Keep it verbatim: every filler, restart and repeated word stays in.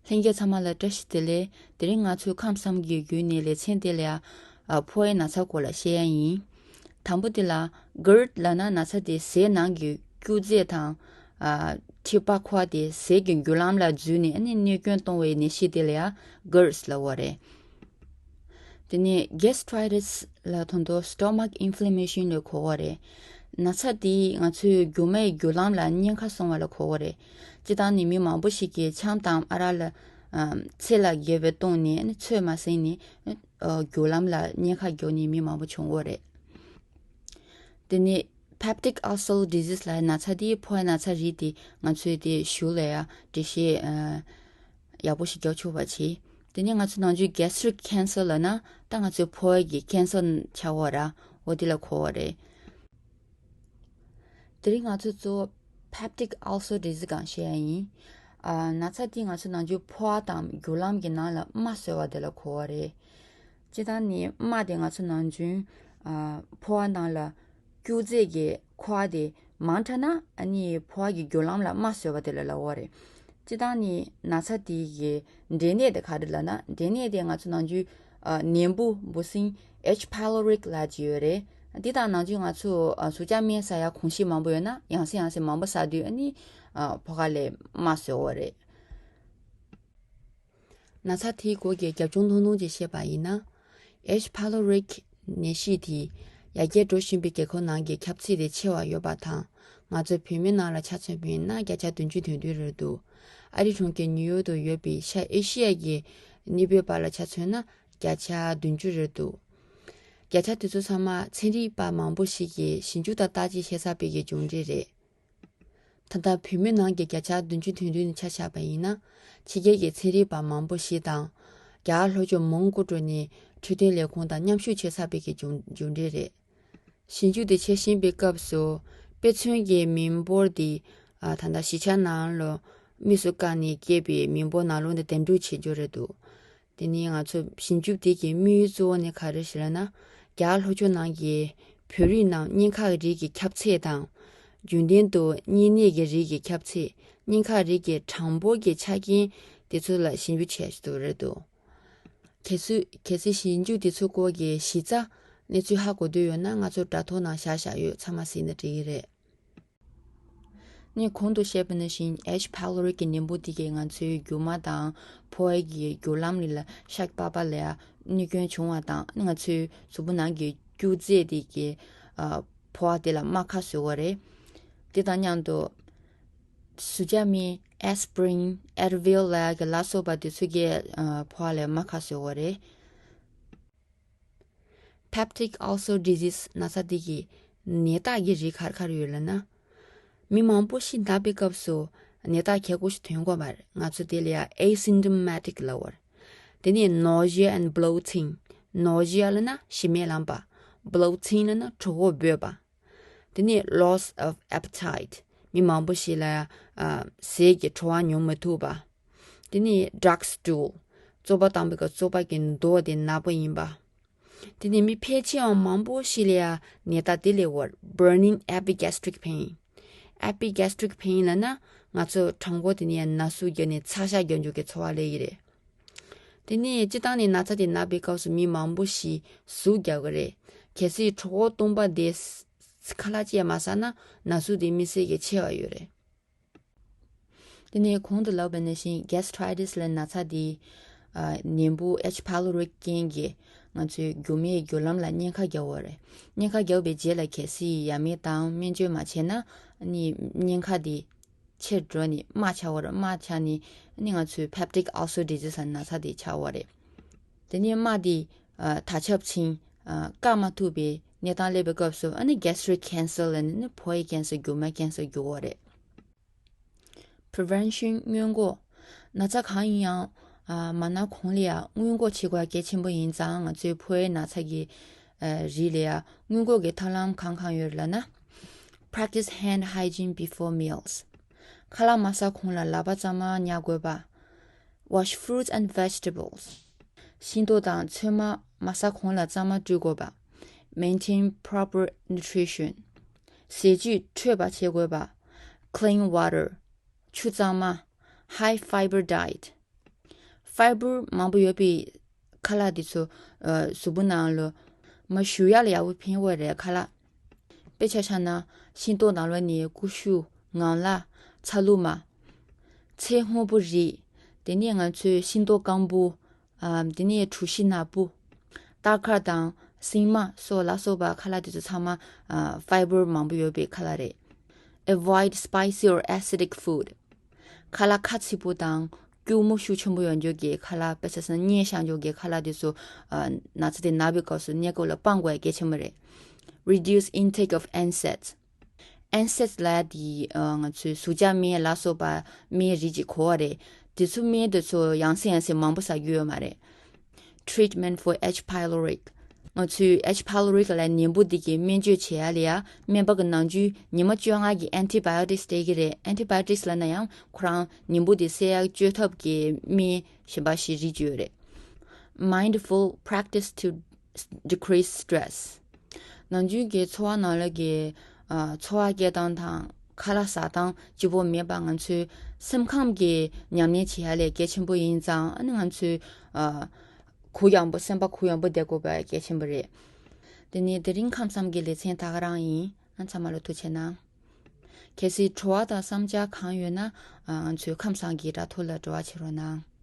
ལྷན་རྒྱས་ཚང་མ་ལ་བཀྲ་ཤིས་བདེ་ལེགས། དེ་རིང་ང་ཚོས་ཁམས་བསམ་གྱི་བརྒྱུད་ནས་ལེ་ཚན་དེ་ལ་ཡང་ཕོ་བའི་ན་ཚ་སྐོར་ལ་བཤད་ཡ་ཡིན། དང་པོ་དེ་ལ་གྷརྠ་ལབ་ན་ན་ཚ་དེ་ཟས་ནང་གི་སྐྱུག་རྫས་དང་། མཁྲིས་པ་ཁུ་བ་དེ་ཟས་ཀྱི་རྒྱུ་ལམ་ལ་འཛུལ་ནས་ཨ་ནི་གནོད་སྐྱོན་གཏོང་བའི་ནད་གཞི་དེ་ལ་ཡང་གྷརྠ་ལབ་པ་རེད། དེ་ནས་གྷེ་སི་ཊྲའི་ཊི་སི་ལ་ད་དུང་སི་ཊོ་མག་ཨིན་ཕི་ལེ་མེ་ཤན་ལ་གོ་བ་རེད། ན་ཚ་འདིས་ང་ཚོའི་རྒྱུ་མའི་རྒྱུ་ལམ་ལ་གཉན་ཁ་སོང་བ་ལ་གོ་བ་རེད། སྤྱིར་བཏང་ནི་མི་མང་པོ་ཞིག་གིས་ཆམ་དང་ཨ་རག་ལ་ཚད་ལས་བརྒལ་བའི་བཏུངས་ནས་ཚོད་མ་ཟིན་ནས་རྒྱུ་ལམ་ལ་གཉན་ཁ་རྒྱག་ནི་མི་མང་པོ་བྱུང་བ་རེད། དེ་ནས་པེབ་ཊིག་ཨལ་སར་ཌི་ཟིས་ལབ་ན་ཚ་དེ་ཕོ་བའི་ན་ཚ་རིགས་དེ་ང་ཚོས་དེ་གཞུག་ལ་ཡང་འགྲེལ་བཤད་ཡག་པོ་ཞིག་རྒྱག་ཆོག་པ་བྱེད། དེ་ནས་ང་ཚོ་ནང་ཆོས་གྷེ་སི་ཊྲིག་ཁེན་སར་ལབ་ན་ད་ང་ཚོའི་ཕོ་བ་གི་ཁེན་སར་ཆགས་པ་ར་འོ་དེ་ལ་གོ་བ་རེད། དེ་རིང་ང་ཚོས་གཙོ་བོ་པེབ་ཊིག་ཨལ་སར་ཌི་ཟིས་སྒང་བཤད་ཡ་ཡིན། ཨ་ན་ཚ་དེ་ང་ཚོ་ནང་ཆོས་ཕོ་བ་དང་རྒྱུ་ལམ་གྱི་ནང་ལ་རྨ་བཟོས་པ་དེ་ལ་གོ་བ་རེད། སྤྱིར་བཏང་ནི་རྨ་དེ་ང་ཚོ་ནང་ཆོས་ཨ་ཕོ་བ་ནང་ལ་སྐྱུག་རྫས་ཀྱི་ཁུ་བ་དེ་མང་དྲགས་ན་ཨ་ནི་ཕོ་བ་གི་རྒྱུ་ལམ་ལ་རྨ་བཟོས་པ་དེ་ལ་ལབ་པ་རེད། སྤྱིར་བཏང་ནི་ན་ཚ་དེ་གི་འབྲས་ནད་དེ་ག་རེ་ལབ་ན་འབྲས་ནད་དེ་ང་ཚོ་ནང་ཆོས་ཨ་ནད་འབུ་འབུ་སྲིན་ཨེཆ་ཕའི་ལོ་རིག་ལབ་ཅིག་ཡོད་རེད། འདི་དང་ནང་ཆོས་ང་ཚོ་ཨ་གཟུགས་ཅན་སྨན་ཟ་ཡ་གོམས་གཤིས་མང་པོ་ཡོད་ན་ཡང་སེ་ཡང་སེ་མང་པོ་ཟ་དུས་ཨ་ནི་ཨ་ཕོ་བ་ལ་རྨ་བཟོས་པ་རེད། ན་ཚ་དེའི་སྐོར་གྱི་རྒྱབ་ལྗོངས་ཐུང་ཐུང་ཅིག་བཤད་པ་ཡིན་ན། ཨེཆ་ཕའི་ལོ་རིག་ནད་གཞི་དེ་ཡར་རྒྱས་འགྲོ་བཞིན་པའི་རྒྱལ་ཁབ་ནང་གི་ཁྱབ་ཚད་དེ་ཆེ་བ་ཡོད་པ་དང་། ང་ཚོ་བོད་མི་ནང་ལ་ཆ་མཚོན་པ་ཡིན་ན་བརྒྱ་ཆ་བདུན་ཅུ་དོན་བདུན་རེད་འདུག་ཨ་རི་གྲོང་ཁྱེར་ནིའུ་ཡོག་ཏུ་ཡོད་པའི་ཤར་ཨེ་ཤི་ཡ་གི་གནས་སྤོས་པ་ལ་ཆ་མཚོན་ན་བརྒྱ་ཆ་བདུན་ཅུ་རེད་འདུག་བརྒྱ་ཆ་དེ་ཚོ་ཚང་མ་ཚན་རིག་པ་མང་པོ་ཞིག་གིས་ཞིབ་འཇུག་དང་བརྟག་དཔྱད་བྱས་ཚར་བའི་གི་འབྱུང་འགྲེལ་རེད། ད་ལྟ་བོད་མི་ནང་གི་བརྒྱ་ཆ་བདུན་ཅུ་དོན་བདུན་ནི་ཆ་བཞག་པ་ཡིན་ན། ཕྱི་རྒྱལ་གྱི་ཚན་རིག་པ་མང་པོ་ཞིག་དང་། རྒྱ་གར་ལྷོ་ཕྱོགས་མོན་གྷོ་ཀྲོ་ནས་འཕྲོད་བསྟེན་ལས་ཁུངས་དང་མཉམ་ཞུགས་བྱས་ཚར་བའི་གི་འབྱུང་འབྱུང་འགྲེལ་རེད། ཞིབ་འཇུག་དེ་བྱེད་བཞིན་པའི་སྐབས་སུ། དཔེ་མཚོན་གྱི་མི་འབོར་དེ། ཨ་ད་ལྟ་གཞིས་ཆགས་ནང་ལ་དམིགས་སུ་བཀར་ནས་སྐྱེས་པའི་མི་འབོར་ནང་ལོགས་ནས་འདེམས་སྒྲུག་བྱེད་རྒྱུ་རེད་འདུག་དེ་ནས་ང་ཚོ་ཞིབ་འཇུག་དེ་གི་དམིགས་ཡུལ་གཙོ་བོ་ནི་ག་རེ་ཞིག་ལབ་ན། རྒྱ་གར་ལྷོ་ཕྱོགས་ནང་གི་བོད་རིགས་རྣམས་གཉན་ཁ་རིགས་ཀྱི་ཁྱབ་ཚད་དང་། རྒྱུན་ལྡན་དུ་གཉན་ནད་ཀྱི་རིགས་ཀྱི་ཁྱབ་ཚད། གཉན་ཁ་རིགས་ཀྱི་གྲངས་འབོར་གྱི་ཆ་རྐྱེན་དེ་ཚོ་ལ་ཞིབ་འཇུག་བྱས་འདུག་རེད་འདུག་གལ་སྲིད་གལ་སྲིད་ཞིབ་འཇུག་དེ་ཚོའི་སྐོར་གྱི་གཞི་རྩ་གནས་ཚུལ་ཧ་གོ་འདོད་ཡོད་ན་ང་ཚོ་དྲ་ཐོག་ནང་བཞག་བཞག་ཡོད། ཚང་མ་གཟིགས་ན་འགྲིག་གི་རེད། ནས་གོང་དུ་བཤད་པ་ནང་བཞིན་ཨེཆ་ཕའི་ལོ་རི་ཀི་ནད་འབུ་དེ་གས་ང་ཚོའི་རྒྱུ་མ་དང་ཕོ་བའི་གི་རྒྱུ་ལམ་ལ་ཤག་པགས་པ་ལ་ཡང་གནོད་སྐྱོན་བྱུང་བ་དང་ང་ཚོའི་གཟུགས་པོ་ནང་གི་སྐྱུག་རྫས་དེ་གས་ཨ་ཕོ་བ་དེ་ལ་རྨ་ཁ་བཟོ་བ་རེད། དེ་དང་མཉམ་དུ་གཟུགས་ཅག་མའི་ཨེ་སི་པི་རིན་ཨེ་ཌི་ཝེལ་ལབ་ཡག་གི་ལ་སོགས་པ་དེ་ཚོ་གས་ཨ་ཕོ་བ་ལ་རྨ་ཁ་བཟོ་བ་རེད། པེབ་ཊིག་ཨལ་སར་ཌི་ཟིས་ན་ཚ་འདི་གི་ནད་རྟགས་ཀྱི་རིགས་ག་རེ་ག་རེ་ཡོད་ལབ་ན། མི་མང་པོ་ཞིག་ན་བའི་སྐབས་སུ་ནད་རྟགས་གལ་ཆེན་པོ་ཞིག་ཐོན་གྱི་མ་རེད། ང་ཚོ་དེ་ལ་ཡང་ཨེ་སིམ་ཊོ་མེ་ཊིག་ལབ་པ་རེད། དེ་ནས་ནོ་ཞི་ཡ་ཨེན་ཌི་བྷི་ལོ་ཊིང་། ནོ་ཞི་ཡ་ལབ་ན་ཞི་མི་ལངས་པ། བྷི་ལོ་ཊིང་ལབ་ན་གྲོད་ཁོག་སྦོས་པ། དེ་ནས་ལོ་སི་ཨོཕ་ཨེ་པ་ཊའིཊ། མི་མང་པོ་ཞིག་ལ་ཨ་ཟས་ཀྱི་བྲོ་བ་མྱོང་མི་ཐུབ་པ། དེ་ནས་ཌག་སི་ཊུལ། བཙོག་པ་བཏང་པའི་སྐབས་བཙོག་པ་གི་མདོག་དེ་ནག་པོ་ཡིན་པ། དེ་ནས་མི་ཕལ་ཆེ་བ་མང་པོ་ཞིག་ལ་ཡང་ནད་རྟགས་དེ་སླེབས་པ་རེད། Burning epigastric pain། ཨེ་པི་གྷེ་སི་ཊི་རིག་པེན་ལབ་ན་ང་ཚོ་བྲང་ཁོག་དེ་ནས་ཡང་ན་ཟུག་རྒྱག་ནས་ཚ་ཤ་རྒྱག་འཇུག་གི་ཚོར་བ་སླེབས་ཀྱི་རེད། དེ་ནས་སྤྱིར་བཏང་ནས་ན་ཚ་དེ་ན་བའི་སྐབས་སུ་མི་མང་པོ་ཞིག་ཟུག་རྒྱག་གི་རེད། གལ་སྲིད་གྲོད་ཁོག་སྟོང་པ་དེ་ཁ་ལག་ཅིག་མ་ཟ་ན་ན་ཟུག་དེ་དམིགས་བསལ་གྱི་ཆེ་བ་ཡོད་རེད། དེ་ནས་གོང་དུ་ལབ་པ་ནང་བཞིན་གྷེ་སི་ཊི་རའི་ཊི་སི་ལབ་ན་ཚ་དེ། ཨ་ནད་འབུ་ཨེཆ་ཕའི་ལོ་རི་རྐྱེན་གྱིས་ང་ཚོའི་རྒྱུ་མའི་རྒྱུ་ལམ་ལ་གཉན་ཁ་རྒྱག་པ་རེད། གཉན་ཁ་རྒྱག་པའི་རྗེས་ལ་གལ་སྲིད་ཡ་མེད་དང་སྨན་བཅོས་མ་བྱས་ན་ནི་གཉན་ཁ་དེ་ཆེར་འགྲོ་ནས་རྨ་ཆགས་པ་རེད། རྨ་ཆགས་ནས་ནི་ང་ཚོའི་པེབ་ཊིག་ཨལ་སར་ཌི་ཟིས་ལབ་ན་ཚ་དེ་ཆགས་པ་རེད། དེ་ནས་རྨ་དེ་ཨ་དར་ཁྱབ་ཕྱིན་ཨ་བཀག་མ་ཐུབ་པའི་གནས་སྟངས་སླེབས་པའི་སྐབས་སུ་ཨ་ནི་གྷེ་སི་ཊི་རིག་ཁེན་སར་ལབ་ནས་ནི་ཕོ་བའི་ཁེན་སར་རྒྱུ་མའི་ཁེན་སར་འགྱུར་བ་རེད། པི་རི་ཝེན་ཤན་སྔོན་འགོག་ན་ཚ་གང་ཡིན་ཡང་ཨ་མ་ན་གོང་ལ་ཡང་སྔོན་འགོག་བྱེད་དགོས་གལ་ཆེན་པོ་ཡིན་ཙང་ང་ཚོའི་ཕོ་བའི་ན་ཚ་གི་ཨ་རིགས་ལ་ཡང་སྔོན་འགོག་གི་ཐབས་ལམ་གང་གང་ཡོད་ལབ་ན། Practice hand hygiene before meals. ཁ་ལག་མ་ཟ་གོང་ལ་ལག་པ་གཙང་མ་ཉར་དགོས་པ། Wash fruits and vegetables. ཤིང་ཏོག་དང་ཚོད་མ་མ་ཟ་གོང་ལ་གཙང་མ་བཀྲུ་དགོས་པ། Maintain proper nutrition. ཟས་བཅུད་འཕྲོད་པ་བྱེད་དགོས་པ། Clean water. ཆུ་གཙང་མ། High fiber diet. ཕའི་བར་མང་པོ་ཡོད་པའི་ཁ་ལག་དེ་ཚོ་ཨ་གཟུགས་པོ་ནང་ལ་མར་བཞུར་ཡག་ལ་ཡག་པོ་ཕན་ཡོད་རེད། ཁ་ལག་དཔེ་ཆ་བཞག་ན་ཤིང་ཏོག་ནང་ལོགས་ནས་ཀུ་ཤུ། ངང་ལག། ཚ་ལུ་མ། ཚལ་སྔོན་པོ་རིགས། དེ་ནས་ང་ཚོའི་ཤིང་ཏོག་སྐམ་པོ། ཨ་དེ་ནས་གྲུ་བཞི་ནག་པོ། སྟར་ཁ་དང་སྲན་མ་སོགས་ལ་སོགས་པ་ཁ་ལག་དེ་ཚོ་ཚང་མ་ཨ་ཕའི་བར་མང་པོ་ཡོད་པའི་ཁ་ལག་རེད། Avoid spicy or acidic food. ཁ་ལག་ཁ་ཚིག་པོ་དང་སྐྱུར་མོ་ཤུགས་ཆེན་པོ་ཡོད་འཇོག་གི་ཁ་ལག། དཔེ་ཆ་བཞག་ན་སྙན་ཤོང་འཇོག་གི་ཁ་ལག་དེ་ཚོ་ཨ་ན་ཚ་དེ་ན་བའི་སྐབས་སུ་གནས་སྐབས་ལ་སྤང་དགོས་ཡ་གལ་ཆེན་པོ་རེད། Reduce intake of N SAIDs. N SAIDs ལབ་ཡ་དེ་ཨ་ང་ཚོའི་ཟུག་གཅོག་སྨན་ལ་སོགས་པ་སྨན་རིགས་ཅིག་གོ་བ་རེད། དེ་ཚོ་སྨན་དེ་ཚོ་ཡང་སེ་ཡང་སེ་མང་པོ་ཟ་རྒྱུ་ཡོད་མ་རེད། Treatment for H pylori. ང་ཚོའི་H pylori ལབ་ནད་འབུ་འདི་གི་སྨན་བཅོས་བྱེད་ཡ་ལ་ཡ་སྨན་པ་གི་ནམ་རྒྱུན་ཉི་མ་བཅོ་ལྔ་གི་antibiotics སྤྲད་ཀྱི་རེད། Antibiotics ལབ་ན་ཡང་ཁོ་རང་ནད་འབུ་དེ་བསད་ཡ་བཅོས་ཐབས་ཀྱི་སྨན་གཞན་པ་ཞིག་རིགས་ཅིག་ཡོད་རེད། Mindful practice to decrease stress. ནམ་རྒྱུན་གྱི་འཚོ་བ་ནང་ལོགས་ཀྱི་ཨ་འཚོ་བ་སྐྱེལ་སྟངས་དང་ཁ་ལག་ཟ་སྟངས་གཅིག་པོ་མེད་པར་ང་ཚོའི་སེམས་ཁམས་ཀྱི་ཉམས་ལེན་བྱེད་ཡ་ལས་གལ་ཆེན་པོ་ཡིན་ཙང་། ཨ་ནི་ང་ཚོའི་ཨ་གུ་ཡངས་པོ། སེམས་པ་གུ་ཡངས་པོ་བསྡད་དགོས་པ་གལ་ཆེན་པོ་རེད། དེ་ནས་དེ་རིང་ཁམས་བསམ་གྱི་ལེ་ཚན་ད་ག་རང་ཡིན། ཨ་ཚང་མ་ལ་ཐུགས་རྗེ་གནང་། གལ་སྲིད་དྲི་བ་དང་བསམ་འཆར་གང་ཡོད་ན་ཨ་ང་ཚོའི་ཁམས་བསམ་གྱི་དྲ་ཐོག་ལ་འབྲེལ་བ་བྱེད་རོགས་གནང་།